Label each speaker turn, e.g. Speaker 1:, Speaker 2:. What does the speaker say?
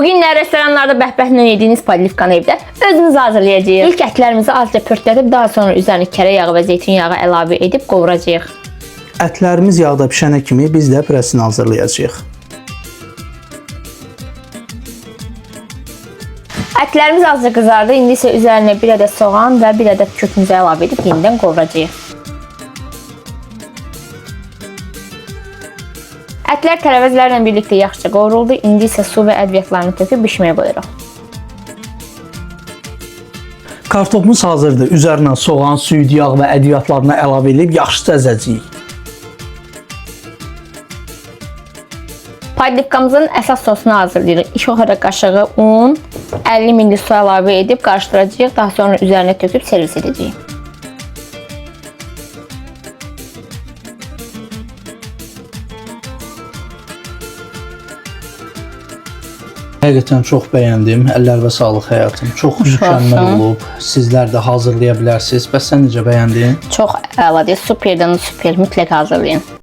Speaker 1: Bugünlər restoranlarda bəhbəhlə yediyiniz podlivkanı evdə özümüz hazırlayacağıq. İlk ətlərimizi azca pörtlədib, daha sonra üzərinə kərə yağı və zeytinyağı əlavə edib qovuracağıq.
Speaker 2: Ətlərimiz yağda pişənə kimi biz də pürəsini hazırlayacağıq.
Speaker 1: Ətlərimiz azca qızardı. İndi isə üzərinə bir ədəd soğan və bir ədəd kökümüzü əlavə edib yenidən qovuracağıq. Ətlər tərəvəzlərlə birlikdə yaxşıca qovruldu. İndi isə su və ədviyyatlarını töküb bişməyə qoyuruq.
Speaker 2: Kartofumuz hazırdır. Üzərinə soğan, süd, yağ və ədviyyatlarını əlavə edib yaxşıca əzəcəyik.
Speaker 1: Podlivkamızın əsas sosunu hazırlayırıq. 2 xörək qaşığı un, 50 ml su əlavə edib qarışdıracağıq. Daha sonra üzərinə töküb servis edəcəyik.
Speaker 2: Həqiqətən çox bəyəndim. Əllərinə sağlıq həyatım. Çox mükəmməl
Speaker 1: olsun.
Speaker 2: olub. Sizlər də hazırlaya bilərsiniz. Bəs sən necə bəyəndin?
Speaker 1: Çox əladır, superdən super. Mütləq hazırlayın.